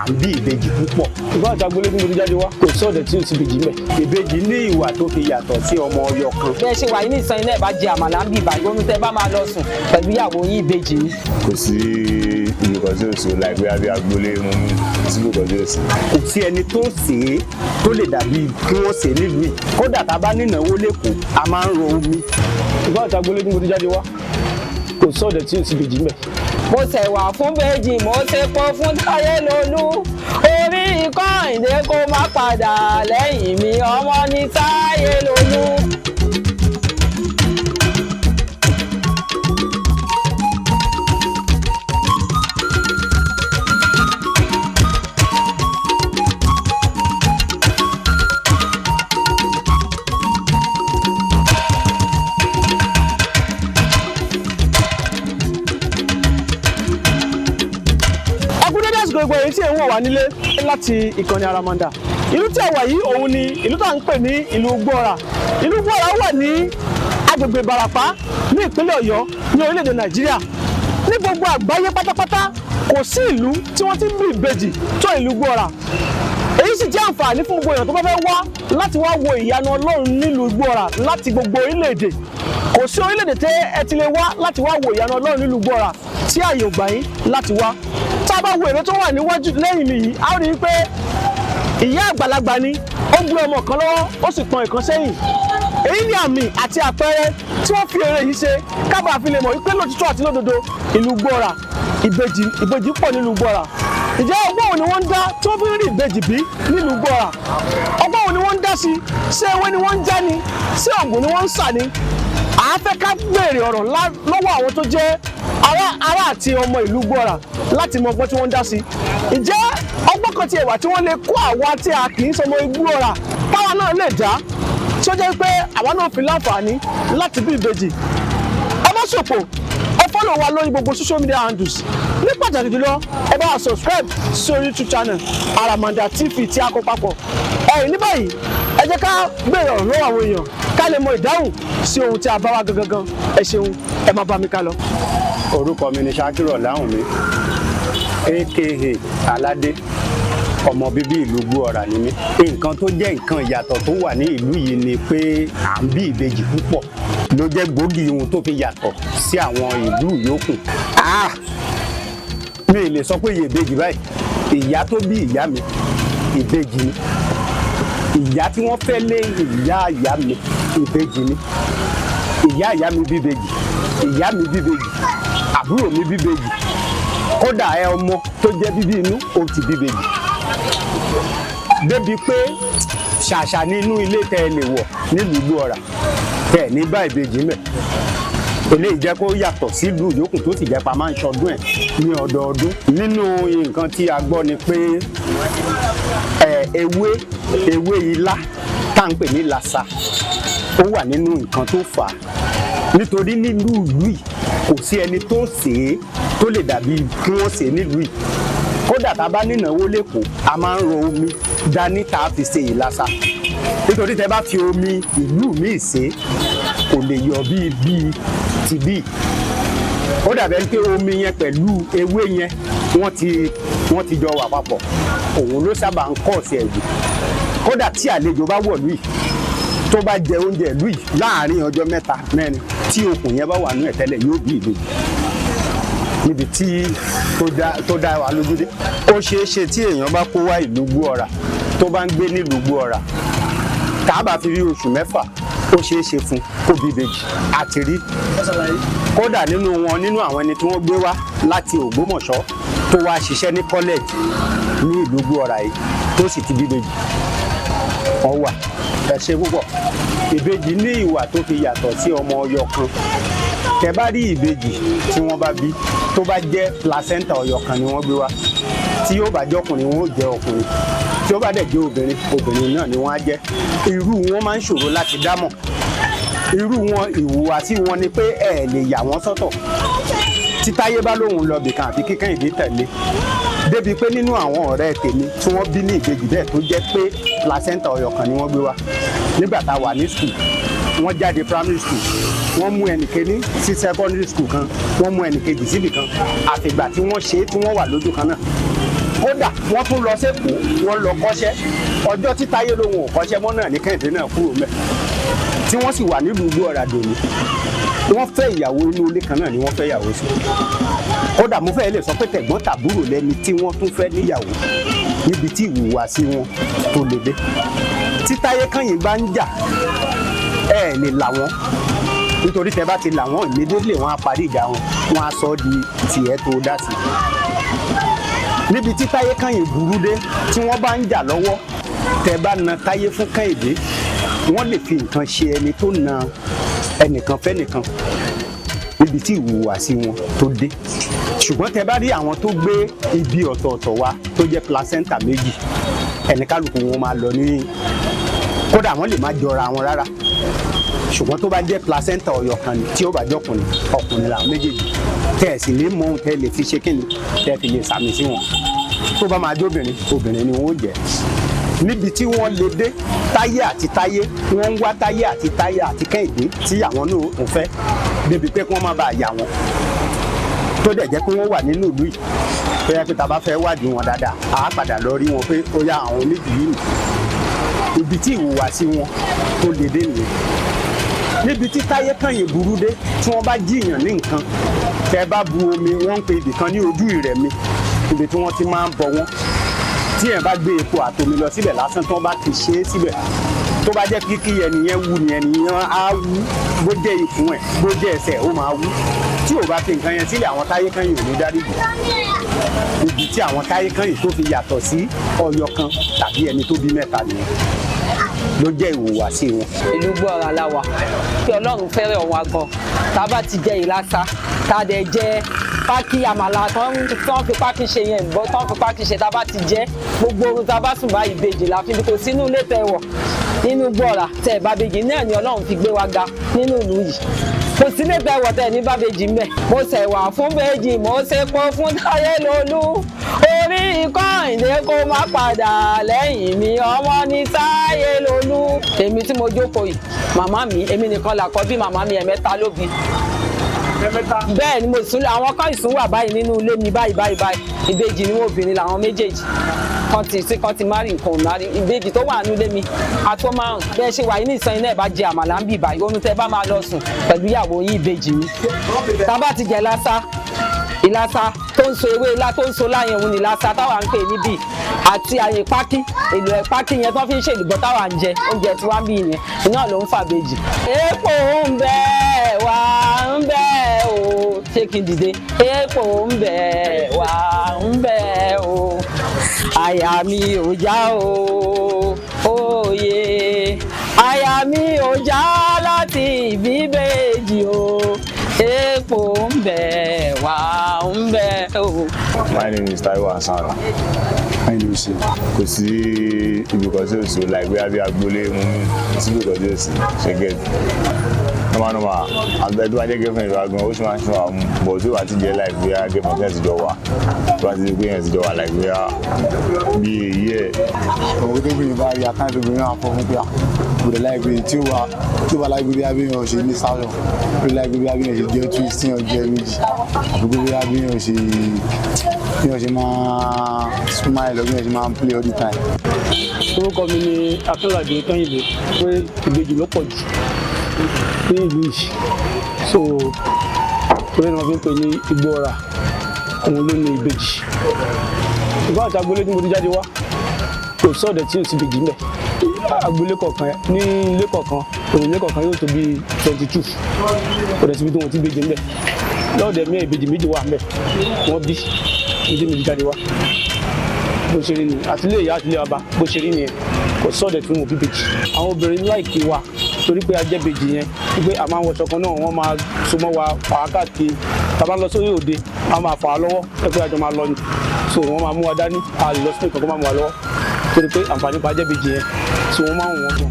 À ń bí ìbejì púpọ̀. Ìgbà àti agboolé tí mo ti jáde wá, kò sọ̀dẹ̀ tí ò sí ìbejì mẹ́. Ìbejì ní ìwà tó fi yàtọ̀ sí ọmọ ọyọ kan. Bẹ́ẹ̀ ṣe wà yín nìsan iná ẹ̀ bá jẹ àmàlà ń bì báyìí, omi tẹ́ bá máa lọ sùn pẹ̀lú ìyàwó yín, ìbejì ni. Kò sí ibi kan tí ò sí, like bí agboolé mú mi, kò sí ibi kan tí ò sí. Kò sí ẹni tó sè é tó lè dàbí kí wọ́n sè é nílùú yìí. Kódà tá a bá nínáwó lẹ́kọ̀ọ́, a máa ń rọ omi. Ìgbà àti agboolé tí mo ti jáde wá, kò sọ̀dẹ̀ tí ò sí ìbejì mẹ́. Mo ṣẹ̀wà fún bèjì, mo ṣe pọ̀ fún Táyé Lolú, orí Kọ́hìndé kó má padà lẹ́yìn mi, ọmọ ní Táyé Lolú. Ẹ kú dédé àsìkò gbogbo èyí tí ẹ̀ ń wò wá nílé láti ìkànnì Àràmàǹdà. Ìlú tí a wà yìí, òun ni ìlú tá à ń pè ní ìlú Gbọ́ra. Ìlú Gbọ́ra wà ní agbègbè Ìbàràpá ní ìpínlẹ̀ Ọ̀yọ́ ní orílẹ̀-èdè Nàìjíríà. Ní gbogbo àgbáyé pátápátá, kò sí ìlú tí wọ́n ti ń bí ìbejì tó ìlú Gbọ́ra. Èyí sì jẹ́ àǹfààní fún gbogbo èèyàn tó bá fẹ́ wá láti wá wo ìyanu Ọlọ́run nílùú Gbọ́ra láti gbogbo orílẹ̀-èdè. Kò sí orílẹ̀-èdè tẹ́ ẹ ti lè wá láti wá wo ìyanu Ọlọ́run nílùú Gbọ́ra tí ààyè ò gbà yín láti wá. Tá a bá wo èrè tó wà níwájú lẹ́yìn mi yìí, a ó rí i pé ìyá àgbàlagbà ni ó gbé ọmọ kan lọ́wọ́, ó sì pọn ìkan sẹ́yìn. Èyí ni àmì àti àpẹẹrẹ tí wọ́n fi èrè yìí ṣe kábàá fi lè mọ̀ wípé lótìtọ́ àti lódodo, ìlú Gbọ́ra, ìbejì, ìbejì pọ̀ nílùú Gbọ́ra. Ǹjẹ́ ọgbọ́n wo ni wọ́n ń dá tí wọ́n fi ń rí ìbejì bí nílùú Gbọ́ra? Ọgbọ́n wo ni wọ́n ń dá sí? Ṣé ewé ni wọ́n ń já ni? Ṣé ògùn ni wọ́n ń sà ni? À á fẹ́ ká béèrè ọ̀rọ̀ lọ́wọ́ àwọn tó jẹ́ ará àti ọmọ ìlú Gbọ́ra láti mọ ọgbọ́n tí wọ́n ń dá sí. Ǹjẹ́ ọgbọ́n kan ti ẹ̀wà tí wọ́n lè kó àwa tí a kì í sọmọ Gbọ́ra táwa náà lè dá, tí ó jẹ́ pé àwa náà fi láǹfààní láti bí ìbejì? Ọmọ ṣòpò, ẹ follow wa lórí gbogbo social media handles. Ní pàtàkì jùlọ, ẹ bá wa subscribe sí orí YouTube channel Àràmàǹdà TV tí a kó papọ̀. Ẹ̀yìn ní báyìí, ẹ jẹ́ ká béèrè ọ̀rọ̀ lọ́wọ́ àwọn èèyàn ká lè mọ ìdáhùn sí ohun tí a bá wá gangan gan. Ẹ ṣeun, ẹ má bá mi ká lọ. Orúkọ mi ni Ṣakiru Ọláwùnmí, aka Aládé. Ọmọ bíbí ìlú Gbọ́ra ni mí. Nǹkan tó jẹ́ nǹkan ìyàtọ̀ tó wà ní ìlú yìí ni pé à ń bí ìbejì púpọ̀, ló jẹ́ gbòógì ohun tó fi yàtọ̀ sí àwọn ìlú yòókù. Mi lè sọ pé iye ìbejì báyìí. Ìyá tó bí ìyá mi, ìbejì ni. Ìyá tí wọ́n fẹ́ lé ìyá ìyá mi, ìbejì ni. Ìyá ìyá mi bíbejì, ìyá mi bíbejì, àbúrò mi bíbejì. Kódà ẹ ọmọ tó jẹ́ bíbí inú, ó ti bíbejì. Débi pé ṣàṣà nínú ilé tẹ́ ẹ lè wọ̀ nílùú Gbọ́ra tẹ́ ẹ ní bá ìbejì mẹ́. Eléyìí jẹ́ kó yàtọ̀ sílùú yòókù, tó sì jẹ́ pa máa ń ṣọdún ẹ̀ ní ọdọọdún. Nínú nǹkan tí a gbọ́ ni pé ewé ilá tá à ń pè ní làṣà, ó wà nínú nǹkan tó fà á, nítorí nílùú ìlú yìí, kò sí ẹni tó sè é tó lè dàbí kí wọ́n sè é nílùú yìí. Kódà tá a bá nínáwó lẹ́kọ̀ọ́, a máa ń rọ omi dání tá a fi ṣe ìlàsà, nítorí tẹ bá fi omi ìlú míì ṣe, kò lè yọ bíi ti bíi. Ó dàbí ẹni pé omi yẹn pẹ̀lú ewé yẹn, wọ́n ti jọ wà papọ̀. Òun ló sábà ń kọ̀ sí ẹ̀jù. Kódà tí àlejò bá wọ̀lú yìí, tó bá jẹ oúnjẹ ìlú yìí, láàárín ọjọ́ 3 4, tí okùn yẹn bá wà nú ẹ̀ tẹ́lẹ̀, yóò bí ìbejì níbi tí tó dá wa lójú dé. Ó ṣeé ṣe tí èèyàn bá kó wá ìlú Gbọ́ra, tó bá ń gbé nílùú Gbọ́ra, tá a bá fi rí oṣù 6, ó ṣeé ṣe fún kó bí ìbejì àti rí. Kódà nínú wọn, nínú àwọn ẹni tí wọ́n gbé wá láti Ògbómọ̀ṣọ́ tó wá ṣiṣẹ́ ní college ní ìlú Gbọ́ra yìí, tó sì ti bí ìbejì, wọ́n wà. Ẹ ṣe púpọ̀. Ìbejì ní ìwà tó fi yàtọ̀ sí ọmọ ọyọ kan. Tẹ bá rí ìbejì tí wọ́n bá bí, tó bá jẹ́ placenta ọyọ kan ni wọ́n gbé wá, tí yóò bá jọkùnrin, wọn ó jẹ́ ọkùnrin. Tí ó bá dẹ̀ jẹ́ obìnrin, obìnrin náà ni wọ́n á jẹ́. Irú wọn máa ń ṣòro láti dámọ̀. Irú wọn, ìhùwàsí wọn ni pé ẹ lè yà wọ́n sọ́tọ̀. Tí Táyé bá lóun lọ bìkan, àfi kíkẹ́ ìdí tẹ̀lé. Débi pé nínú àwọn ọ̀rẹ́ tèmi tí wọ́n bí ní ìbejì bẹ́ẹ̀, tó jẹ́ pé placenta ọyọ kan ni wọ́n gbé wá, nígbà tá a wà ní school, wọ́n jáde primary school, wọ́n mú ẹnìkejì sí secondary school kan, wọ́n mú ẹnìkejì síbì kan. Àfìgbà tí wọ́n ṣe é tí wọ́n wà lójú kan náà. Kódà wọ́n tún lọ sẹ́kọ̀ọ́, wọ́n lọ kọ́ṣẹ́. Ọjọ́ tí Táyé lòun ò kọ́ṣẹ́ mọ́ náà ní Kẹ́hìndé náà kúrò mẹ́, tí wọ́n sì wà nílùú Igbóọrà dòní. Wọ́n fẹ́ ìyàwó, inú ilé kan náà ni wọ́n fẹ́ ìyàwó sí. Kódà mo fẹ́ lè sọ pé tẹ̀gbọ́n tàbúrò lẹni tí wọ́n tún fẹ́ níyàwó, níbi tí ìhùwàsí wọn tó le dé. Tí Táyé Kányìn bá ń jà, ẹ lè là wọ́n, nítorí tẹ bá ti là wọ́n, immediately wọ́n á parí ìjà wọn, wọ́n á sọ ọ́ di tiẹ̀ tó dá sí. Níbi tí Táyé Kányìn burú dé, tí wọ́n bá ń jà lọ́wọ́, tẹ bá na Táyé fún Kẹ́hìndé, wọ́n lè fi nǹkan ṣe ẹni tó na ẹnìkan fẹ́nìkan, níbi tí ìhùwàsí wọn tó dé. Ṣùgbọ́n tẹ bá rí àwọn tó gbé ibi ọ̀tọ̀ọ̀tọ̀ wá, tó jẹ́ placenta méjì, ẹnìkálukú wọn máa lọ ní, kódà wọ́n lè má jọra wọn rárá. Ṣùgbọ́n tó bá jẹ́ placenta ọ̀yọ̀ kan ni, tí ó bá jọkùnrin, ọkùnrin làwọn méjèèjì, tẹ́ ẹ̀ sì ní mọ ohun tẹ́ lè fi ṣe kíni, tẹ́ fi lè sàmì sí wọn. Tó bá máa jóbìnrin, obìnrin ni wọ́n ó jẹ́. Níbi tí wọ́n lè dé, Táyé àti Táyé, wọ́n ń wá Táyé àti Táyé àti Kẹ́hìndé tí àwọn náà ń fẹ́, débi pé kí wọ́n má bàa yà wọ́n, tó dẹ̀ jẹ́ pé wọ́n wà nínú ìlú yìí, tó yẹ pé tá a bá fẹ́ wádìí wọn dáadáa, àá padà lọ rí wọn pé ó yá, àwọn méjì yìí nì. Ibi tí ìhùwàsí wọn tó lè dé nìyẹn. Níbi tí Táyé Kányìn burú dé, tí wọ́n bá jíyàn ní nǹkan, tẹ́ bá bu omi, wọ́n ń pe ibì kan ní ojú ìrẹ̀mi, ibi tí wọ́n ti máa ń bọ wọ́n. Tí ẹ̀ bá gbé epo àtomi lọ síbẹ̀ lásán, tí wọ́n bá ti ṣe é síbẹ̀, tó bá jẹ́ kíkí ẹnìyẹn wú ni, ẹnìyẹn á wú. Bó jẹ́ ikùn ẹ̀, bó jẹ́ ẹsẹ̀, ó máa wú. Tí ò bá fi nǹkan yẹn sílẹ̀, àwọn Táyé Kányìn ò ní dáríjì. Ibi tí àwọn Táyé Kányìn tó fi yàtọ̀ sí ọyọ kan tàbí ẹni tó bí mẹ́ta nìyẹn, ló jẹ́ ìhùwàsí wọn. Ìlú Gbọ́ra la wà. Kí Ọlọ́run fẹ́rẹ̀ wa gan. Tá a bá ti jẹ ìlàsà, tá a dẹ̀ jẹ pákí, àmàlà tán tán fi pákí ṣe yẹn, bọ́ tán fi pákí ṣe, tá a bá ti jẹ, gbogbo orun tá a bá sùn báyìí, ìbejì la fi kò sínú ilé tẹ wọ̀ nínú Gbọ́ra tẹ bábejì náà ni. Ọlọ́run fi gbé wa ga nínú ìlú yìí. Kò sí ilé tẹ wọ̀ tẹ ní bábejì ń bẹ̀. Mo ṣẹ̀wà fún bèjì, mo ṣe pọ̀ fún Táyé Lolú, orí Kẹ́hìndé kó má padà lẹ́yìn mi, ọmọ ní Táyé Lolú. Èmi tí mo jókòó yìí, màmá mi, èmi nìkan làkọ́ bí màmá mi, ẹ̀mẹ́ta ló bí. Bẹ́ẹ̀ ni mo sùn, àwọn kan ìsún wà báyìí nínú ilé mi báyìí báyìí báyìí. Ìbejì ni wọ́n, obìnrin làwọn méjèèjì, kan ti sí, kan ti marry, nǹkan ò marry. Ìbejì tó wà nínú ilé mi àtó márùn. Bẹ́ẹ̀ ṣe wà yìí ní ìsàn iná ẹ̀ bá jẹ àmàlà ń bì báyìí, oorun tẹ́ bá máa lọ sùn pẹ̀lú ìyàwó yín, ìbejì mi. Tá a bá ti jẹ lásà, ìlàsà tó ń so ewé ilá tó ń so láyẹn, òun ní ìlàsà táwa ń pè níbí, àti àyè pákí, èlò ẹ̀ pákí yẹn tó fi ń ṣèlùbọ́ táwa ń jẹ, oúnjẹ tí wọ́n ń bí yẹn iná ló ń fàbejì. Èèpo ń bẹ wà ń bẹ o, ṣé kí n dìde? Èèpo ń bẹ wà ń bẹ o, àyà mi ò já o, òye àyà mi ò já láti ìbíbejì o. Èèpo ń bẹ wà ń bẹ o. My name is Taiwo Hassan. NUC. Kò sí ibi kan tí ò sí, like bóyá bí agboolé mú mi, kò sí ibi kan tí ò sí, ṣe get? Normal normal, àgbẹ̀ tó bá jẹ́ girlfriend wa gan, ó sì máa ń ṣe wà mú, but tó bá ti jẹ́ like bóyá girlfriend tí ẹ̀ ti jọ wà, tó bá ti di pé ẹ̀ ti jọ wà like bóyá bí èyí ẹ̀. Òun tó bìnrin bá rí akáǹtì obìnrin náà fọ́ fún pé kò dé láìpẹ́ tí ó wà láìpẹ́ bí abíyàn ṣe ní sáyọ̀ ó láìpẹ́ bí abíyàn ṣe jẹ́ twist tí yàn jẹ́ méjì, àbí pé bí abíyàn ṣe máa smile or bí yàn ṣe máa play all the time. Orúkọ mi ni Akínládé Kẹ́hìndé. Pé ìbejì ló pọ̀ jù ní ìlú yìí, so torí ni wọ́n fi ń pè ní Igbóọrà, òun ló ní ìbejì. Ìgbà àti agboolé tí mo ti jáde wá, kò sọ̀dẹ̀ tí ò sí ìbejì ńbẹ̀. Agboolé kọ̀ọ̀kan, ní ilé kọ̀ọ̀kan, òrùlé kọ̀ọ̀kan yóò tó bí 22. Kò dẹ̀ síbi tí wọ́n ti ìbejì ńbẹ̀. Lọ́ọ̀dẹ̀ mí, ìbejì méjì wà ńbẹ̀ wọ́n bí ìdí mi jáde wá. Bó ṣe rí ni, àti ilé ìyá àti ilé bàbá, bó ṣe rí nìyẹn, kò sọ́ọ̀dẹ̀ tí wọn ò bí bejì. Àwọn obìnrin like wa torí pé a jẹ́ bejì yẹn, wípé a máa ń wọṣọ kan náà, wọ́n máa so mọ́ wa fà á káàkiri. Tá a bá lọ sórí òde, wọ́n máa fà á lọ́wọ́ ẹ pé àjọ máa lọ ni. So wọ́n máa mú wa dání, a lè lọ sí nǹkan kó máa mú wa lọ́wọ́, torí pé àǹfààní pa jẹ́ bejì yẹn, so wọ́n máa ń wọ́n gan.